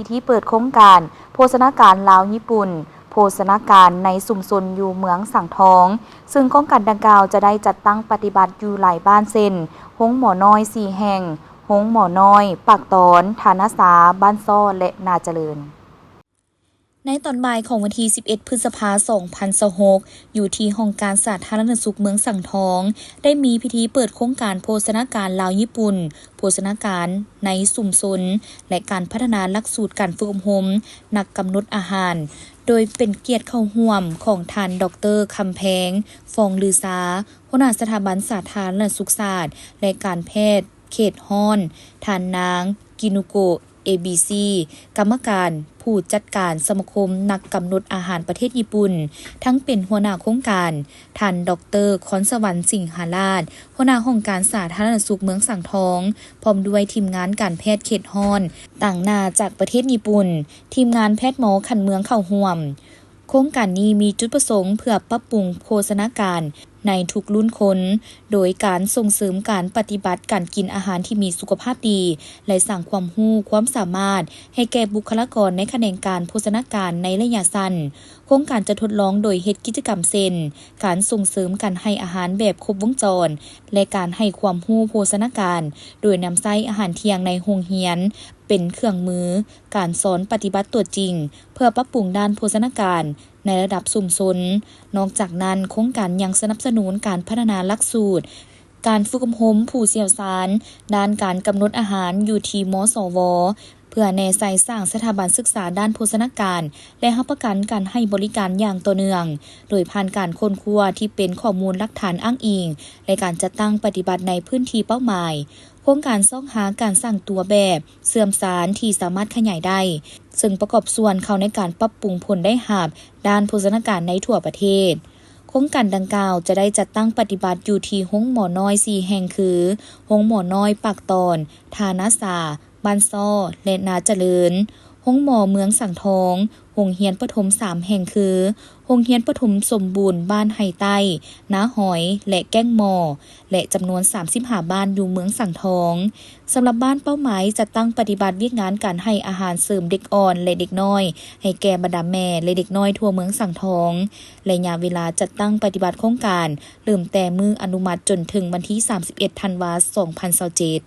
ພິທີເປີດໂຄງການໂພຊະນາການລາວຍີ່ປຸ່ນ ໂພຊະນາການໃນຊຸມຊົນຢູ່ເມືອງສັງທອງ, ເຊິ່ງໂຄງການດັ່ງກ່າວຈະໄດ້ຈັດຕັ້ງປະຕິບັດຢູ່ຫຼາຍບ້ານ ເຊັ່ນ ໂຮງໝໍນ້ອຍສີ່ແຫ່ງ, ໂຮງໝໍນ້ອຍປາກຕອນ, ທ່ານາຊາ, ບ້ານຊໍ ແລະ ນາຈະເລີນ. ໃນຕອນບ່າຍຂອງວັນທີສິບເອັດ ພຶດສະພາ ສອງພັນຊາວຫົກ ຢູ່ທີ່ຫ້ອງການສາທາລະນະສຸກເມືອງສັງທອງ ໄດ້ມີພິທີເປີດໂຄງການໂພຊະນາການລາວຍີ່ປຸ່ນ ໂພຊະນາການໃນຊຸມຊົນ ແລະ ການພັດທະນາຫຼັກສູດການຝຶກອົບຮົມນັກກຳນົດອາຫານ, ໂດຍເປັນກຽດເຂົ້າຮ່ວມຂອງທ່ານ ດອກເຕີ ຄຳແພງ ຟອງລືຊາ, ຫົວໜ້າສະຖາບັນສາທາລະນະສຸກສາດ ແລະ ການແພດເຂດຮ້ອນ, ທ່ານນາງ ກິນຸໂກະ ເອບີຊີ, ກຳມະການຜູ້ຈັດການສະມາຄົມນັກກຳນົດອາຫານປະເທດຍີ່ປຸ່ນ, ທັງເປັນຫົວໜ້າໂຄງການ, ທ່ານ ດອກເຕີ ຄອນສະຫວັນ ສິງຫາລາດ, ຫົວໜ້າຫ້ອງການສາທາລະນະສຸກເມືອງສັງທອງ, ພ້ອມດ້ວຍທີມງານການແພດເຂດຮ້ອນ ຕາງໜ້າຈາກປະເທດຍີ່ປຸ່ນ, ທີມງານແພດໝໍຂັ້ນເມືອງເຂົ້າຮ່ວມ. ໂຄງການນີ້ມີຈຸດປະສົງເພື່ອປັບປຸງໂພຊະນາການໃນທຸກລຸ້ນຄົນ, ໂດຍການສົ່ງເສີມການປະຕິບັດການກິນອາຫານທີ່ມີສຸຂະພາບດີ ແລະ ສ້າງຄວາມຮູ້ຄວາມສາມາດໃຫ້ແກ່ບຸກຄະລາກອນໃນຂະແໜງການໂພຊະນາການໃນໄລຍະສັ້ນ. ໂຄງການຈະທົດລອງໂດຍເຮັດກິດຈະກຳເຊັ່ນ ການສົ່ງເສີມການໃຫ້ອາຫານແບບຄົບວົງຈອນ ແລະ ການໃຫ້ຄວາມຮູ້ໂພຊະນາການ ໂດຍນຳໃຊ້ອາຫານທ່ຽງໃນໂຮງຮຽນເປັນເຄື່ອງມື, ການສອນປະຕິບັດຕົວຈິງ ເພື່ອປັບປຸງດ້ານໂພຊະນາການໃນລະດັບຊຸມຊົນ. ນອກຈາກນັ້ນ, ໂຄງການຍັງສະໜັບສະໜູນການພັດທະນາຫຼັກສູດການຝຶກອົບຮົມຜູ້ຊ່ຽວຊານດ້ານການກຳນົດອາຫານຢູ່ທີ່ ມສວ ເພື່ອແນໃສ່ສ້າງສະຖາບັນສຶກສາດ້ານໂພຊະນາການ ແລະ ຮັບປະກັນການໃຫ້ບໍລິການຢ່າງຕໍ່ເນື່ອງ, ໂດຍຜ່ານການຄົ້ນຄວ້າທີ່ເປັນຂໍ້ມູນຫຼັກຖານອ້າງອີງ ແລະ ການຈັດຕັ້ງປະຕິບັດໃນພື້ນທີ່ເປົ້າໝາຍ. ໂຄງການຊອກຫາການສ້າງຕົວແບບເຊື່ອມສານທີ່ສາມາດຂະຫຍາຍໄດ້, ເຊິ່ງປະກອບສ່ວນເຂົ້າໃນການປັບປຸງຜົນໄດ້ຮັບດ້ານໂພຊະນາການໃນທົ່ວປະເທດ. ໂຄງການດັ່ງກ່າວຈະໄດ້ຈັດຕັ້ງປະຕິບັດຢູ່ທີ່ໂຮງໝໍນ້ອຍສີ່ແຫ່ງ ຄື ໂຮງໝໍນ້ອຍປາກຕອນ, ທ່ານາຊາ, ບ້ານຊໍ ແລະ ນາຈະເລີນ, ໂຮງໝໍເມືອງສັງທອງ, ໂຮງຮຽນປະຖົມສາມແຫ່ງ ຄື ໂຮງຮຽນປະຖົມສົມບູນບ້ານໄຮໃຕ້, ນາຫອຍ ແລະ ແກ້ງໝໍ ແລະ ຈຳນວນສາມສິບຫ້າບ້ານຢູ່ເມືອງສັງທອງ. ສຳລັບບ້ານເປົ້າໝາຍ ຈັດຕັ້ງປະຕິບັດວຽກງານການໃຫ້ອາຫານເສີມເດັກອ່ອນ ແລະ ເດັກນ້ອຍ ໃຫ້ແກ່ບັນດາແມ່ ແລະ ເດັກນ້ອຍທົ່ວເມືອງສັງທອງ. ໄລຍະເວລາຈັດຕັ້ງປະຕິບັດໂຄງການ ເລີ່ມແຕ່ມື້ອະນຸມັດຈົນເຖິງວັນທີສາມສິບເອັດ ທັນວາ ສອງພັນຊາວເຈັດ.